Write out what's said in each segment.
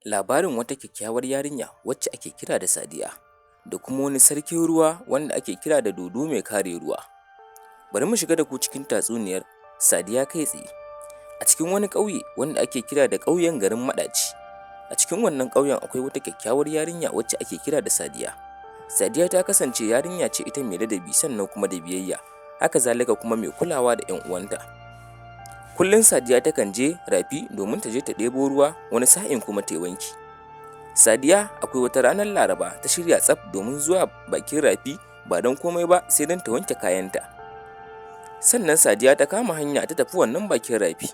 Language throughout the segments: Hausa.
Labarin wata kyakkyawar yarinya wacce ake kira da Sadiya da kuma wani sarkin ruwa wanda ake kira da dodo mai kare ruwa. Bari mu shiga da ku cikin tatsuniyar Sadiya kai tsaye. A cikin wani ƙauye wanda ake kira da ƙauyen garin Maɗaci, a cikin wannan ƙauyen akwai wata kyakkyawar yarinya wacce ake kira da Sadiya. Sadiya ta kasance yarinya ce ita mai ladabi sannan kuma da biyayya, haka zalika kuma mai kulawa da ‘yan uwanta. Kullum Sadiya takan je rafi domin ta je ta ɗebo ruwa, wani sa'in kuma ta yi wanki. Sadiya akwai wata ranar Laraba ta shirya tsaf domin zuwa bakin rafi ba don komai ba sai don ta wanke kayanta. Sannan Sadiya ta kama hanya ta tafi wannan bakin rafi.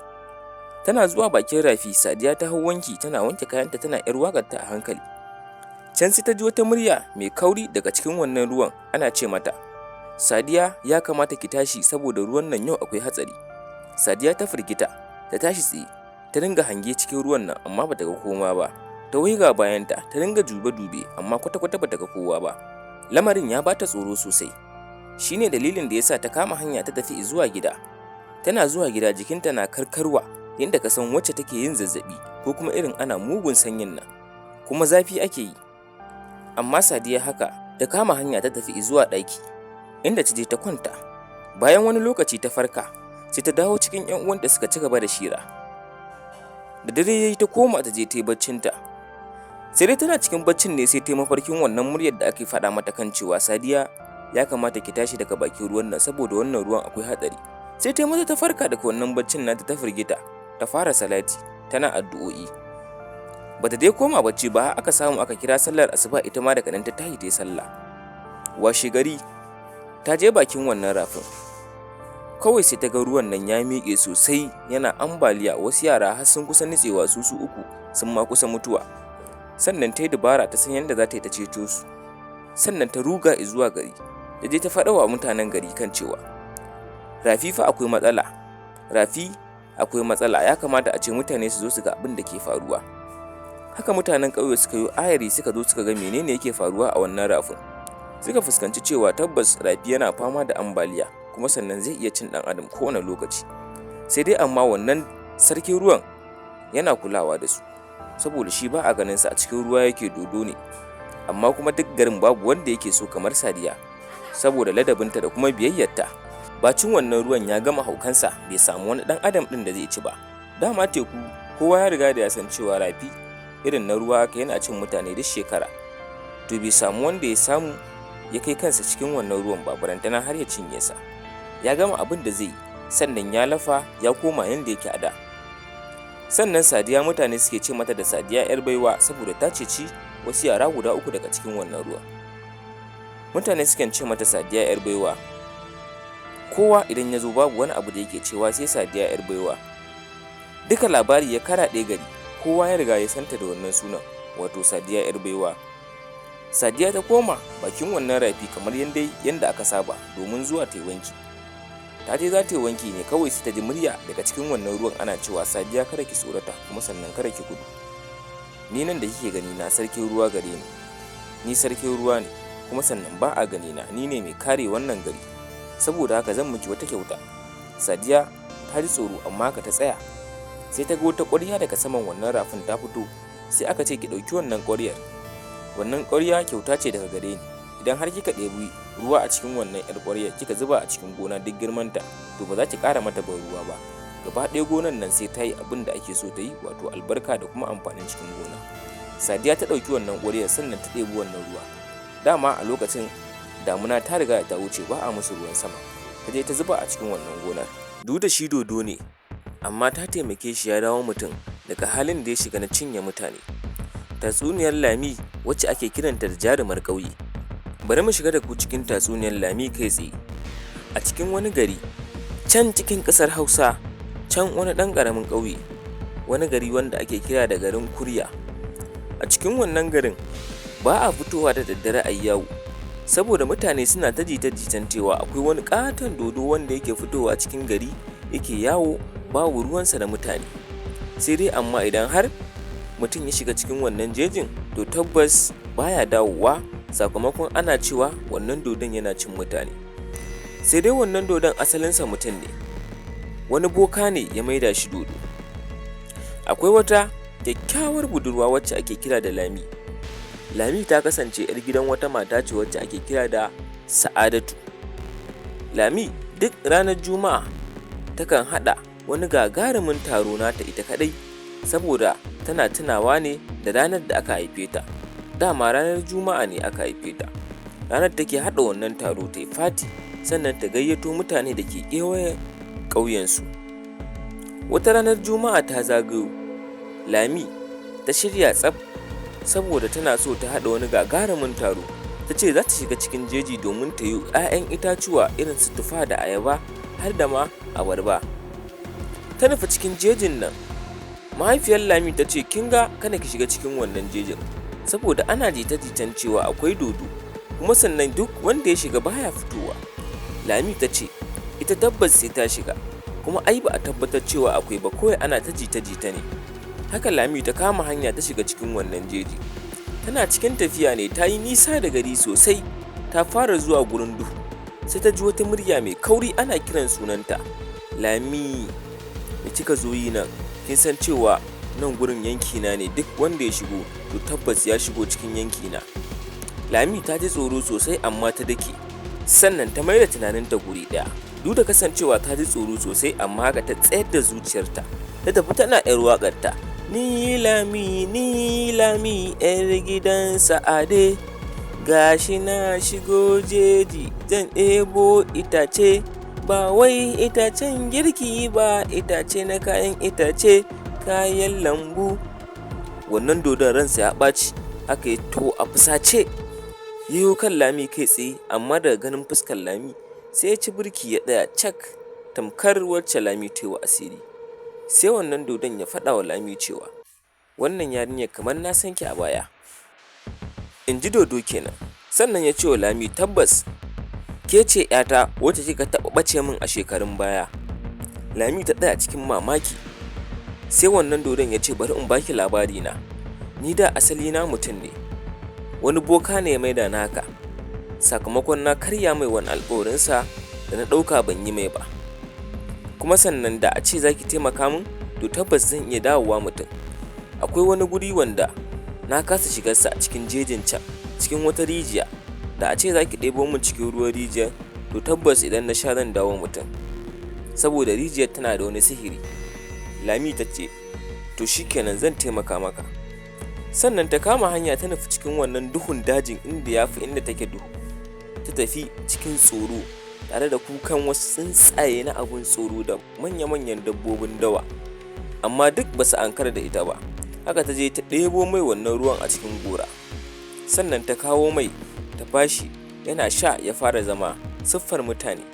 Tana zuwa bakin rafi Sadiya ta hau wanki tana wanke kayanta tana ‘yar waƙarta a hankali. Can sai ta ji wata murya mai kauri daga cikin wannan ruwan ana ce mata, Sadiya ya kamata ki tashi saboda ruwan nan yau akwai hatsari. Sadiya ta firgita ta tashi tsaye ta dinga hange cikin ruwan nan amma ba ta ga kowa ba. Ta waiga bayanta ta dinga dube-dube amma kwata-kwata ba ta ga kowa ba. Lamarin ya ba ta tsoro sosai. Shi ne dalilin da ya sa ta kama hanya ta tafi zuwa gida. Tana zuwa gida jikinta na karkarwa yadda ka san wacce take yin zazzaɓi ko kuma irin ana mugun sanyin nan, kuma zafi ake yi. Amma Sadiya haka ta kama hanya ta tafi zuwa ɗaki inda ta je ta kwanta. Bayan wani lokaci ta farka sai ta dawo cikin ‘yan uwanta suka ci gaba da shira. Da dare ya yi ta koma ta je ta yi baccinta. Sai dai tana cikin baccin ne sai ta yi mafarkin wannan muryar da ake faɗa mata kan cewa Sadiya ya kamata ki tashi daga bakin ruwan nan saboda wannan ruwan akwai hatsari. Sai ta yi maza ta farka daga wannan baccin nata ta firgita ta fara salati tana addu'o'i. Ba ta dai koma bacci ba har aka samu aka kira sallar asuba ita ma daga nan ta tashi ta yi sallah. Washegari ta je bakin wannan rafin. Kawai sai ta ga ruwan nan ya miƙe sosai yana ambaliya, wasu yara har sun kusa nutsewa su 3 sun ma kusa mutuwa. Sannan ta yi dabara ta san yadda za ta yi ta ceto su. Sannan ta ruga zuwa gari ta je ta faɗa wa mutanen gari kan cewa rafi fa akwai matsala, rafi akwai matsala, ya kamata a ce mutane su zo su ga abin da ke faruwa. Haka mutanen ƙauye suka yo ayari suka zo suka ga mene ne yake faruwa a wannan rafin. Suka fuskanci cewa tabbas rafi yana fama da ambaliya kuma sannan zai iya cin ɗan adam kowane lokaci. Sai dai amma wannan sarkin ruwan yana kulawa da su saboda shi ba a ganinsa a cikin ruwa yake, dodo ne. Amma kuma duk garin babu wanda yake so kamar Sadiya saboda ladabinta da kuma biyayyarta. Bacin wannan ruwan ya gama haukansa bai samu wani ɗan adam ɗin da zai ci ba. Dama teku kowa ya riga da ya san cewa rafi irin na ruwa haka yana cin mutane duk shekara. To bai samu wanda ya samu ya kai kansa cikin wannan ruwan ba barantana har ya cinye sa. Ya gama abin da zai yi sannan ya lafa ya koma yanda yake a da. Sannan Sadiya mutane suke ce mata da Sadiya ‘yar baiwa saboda ta ceci wasu yara guda 3 daga cikin wannan ruwan. Mutane sukan ce mata Sadiya ‘yar baiwa. Kowa idan ya zo babu wani abu da yake cewa sai Sadiya ‘yar baiwa. Duka labari ya karaɗe gari, kowa ya riga ya santa da wannan sunan, wato Sadiya ‘yar baiwa. Sadiya ta koma bakin wannan rafi kamar yanda aka saba domin zuwa ta yi wanki. Ta je za ta yi wanki ne kawai sai ta ji murya daga cikin wannan ruwan ana cewa Sadiya kada ki tsorata kuma sannan kada ki gudu. Ni nan da kike gani na sarkin ruwa gare ni. Ni sarkin ruwa ne kuma sannan ba a gani na, ni ne mai kare wannan gari. Saboda haka zan miki wata kyauta. Sadiya ta ji tsoro amma haka ta tsaya. Sai ta ga wata ƙwarya daga saman wannan rafin ta fito, sai aka ce ki ɗauki wannan ƙwaryar. Wannan ƙwarya kyauta ce daga gare ni. Idan har kika ɗebi ruwa a cikin wannan ‘yar ƙwaryar kika zuba a cikin gona duk girmanta, to ba za ki ƙara mata ban ruwa ba. Gaba ɗaya gonan nan sai ta yi abin da ake so ta yi, wato albarka da kuma amfanin cikin gona. Sadiya ta ɗauki wannan ƙwaryar sannan ta ɗebi wannan ruwa. Dama a lokacin damuna ta riga ta wuce ba a musu ruwan sama. Ta je ta zuba a cikin wannan gonar. Duk da shi dodo ne, amma ta taimake shi ya dawo mutum daga halin da ya shiga na cinye mutane. Tatsuniyar Lami wacce ake kiranta da jarumar ƙauye. Bari mu shiga da ku cikin tatsuniyar Lami kai tsaye. A cikin wani gari can cikin ƙasar Hausa, can wani ɗan ƙaramin ƙauye, wani gari wanda ake kira da garin Kurya. A cikin wannan garin ba a fitowa da daddare a yi yawo saboda mutane suna ta jita-jitan cewa akwai wani ƙaton dodo wanda yake fitowa cikin gari yake yawo babu ruwansa da mutane. Sai dai amma idan har mutum ya shiga cikin wannan jejin to tabbas baya dawowa sakamakon ana cewa wannan dodon yana cin mutane. Sai dai wannan dodon asalinsa mutum ne, wani boka ne ya maida shi dodo. Akwai wata kyakkyawar budurwa wacce ake kira da Lami. Lami ta kasance ‘yar gidan wata mata ce wacce ake kira da Sa'adatu. Lami duk ranar Juma'a takan haɗa wani gagarumin taro nata ita kaɗai, saboda tana tunawa ne da ranar da aka haife ta, dama ranar Juma'a ne aka haife ta. Ranar take haɗa wannan taro tai fati, sannan ta gayyato mutane da ke kewayen ƙauyensu. Wata ranar Juma'a ta zagayo, Lami ta shirya tsaf saboda tana so ta haɗa wani gagarumin taro, ta ce za ta shiga cikin jeji domin ta yo ‘ya'yan itatuwa irin su tufa da ayaba har da ma abarba. Ta nufi cikin jejin nan, mahaifiyar Lami ta ce kin ga kada ki shiga cikin wannan jejin, saboda ana jita-jitan cewa akwai dodo, kuma sannan duk wanda ya shiga baya fitowa. Lami ta ce ita tabbas sai ta shiga, kuma ai ba a tabbatar cewa akwai ba, kawai ana ta jita-jita ne. Haka Lami ta kama hanya ta shiga cikin wannan jeji. Tana cikin tafiya ne ta yi nisa da gari sosai, ta fara zuwa gurin duhu, sai ta ji wata murya mai kauri ana kiran sunanta, Lami me kika zo yi nan? Kin san cewa nan gurin yankina ne, duk wanda ya shigo to tabbas ya shigo cikin yankina. Lami ta ji tsoro sosai amma ta dake, sannan ta maida tunaninta guri ɗaya. Duk da kasancewa ta ji tsoro sosai amma haka ta tsayar da zuciyarta, ta tafi tana ‘yar waƙarta, ni Lami, ni Lami ‘yar gidan Sa'ade, ga shi na shigo jeji zan ɗebo itace, ba wai itacen girki ba, itace na kayan itace, kayan lambu. Wannan dodon ransa ya ɓaci, haka ya taho a fusace ya yo kan Lami kai tsaye, amma daga ganin fuskar Lami sai ya ci birki ya tsaya cak, tamkar wacce Lami tai wa asiri. Sai wannan dodon ya faɗa wa Lami cewa wannan yarinyar kamar na san ki a baya, in ji dodo kenan. Sannan ya ce wa Lami tabbas ke ce ‘yata wacce kika taɓa ɓace min a shekarun baya. Lami ta tsaya cikin mamaki, sai wannan dodon ya ce bari in ba ki labarina, ni da asalina mutum ne, wani boka ne ya maida ni haka, sakamakon na karya mai wani alƙawarinsa da na ɗauka ban yi mai ba. Kuma sannan da a ce za ki taimaka min, to tabbas zan iya dawowa mutum. Akwai wani guri wanda na kasa shigarsa a cikin jejin can, cikin wata rijiya, da a ce za ki ɗebo min cikin ruwan rijiyar, to tabbas idan na sha zan dawo mutum, saboda rijiyar tana da wani sihiri. Lami ta ce to shi kenan zan taimaka maka. Sannan ta kama hanya ta nufi cikin wannan duhun dajin inda ya fi inda take duhu. Ta tafi cikin tsoro tare da kukan wasu tsuntsaye na abin tsoro da manya-manyan dabbobin dawa, amma duk ba su ankara da ita ba. Haka ta je ta ɗebo mai wannan ruwan a cikin gora, sannan ta kawo mai ta ba shi, yana sha ya fara zama siffar mutane.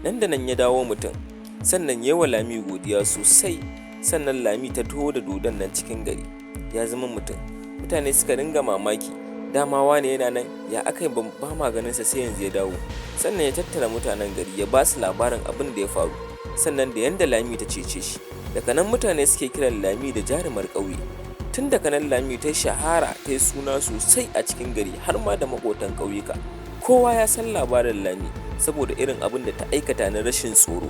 Nan da nan ya dawo mutum, sannan ya yi wa Lami godiya sosai. Sannan Lami ta taho da dodon nan cikin gari, ya zama mutum. Mutane suka dinga mamaki, dama wane yana nan, ya aka yi ba ma ganinsa sai yanzu ya dawo. Sannan ya tattara mutanen gari ya ba su labarin abin da ya faru, sannan da yanda Lami ta cece shi. Daga nan mutane suke kiran Lami da jarumar ƙauye. Tun daga nan Lami ta yi shahara ta yi suna sosai a cikin gari har ma da maƙotan ƙauyuka. Kowa ya san labarin Lami saboda irin abin da ta aikata na rashin tsoro.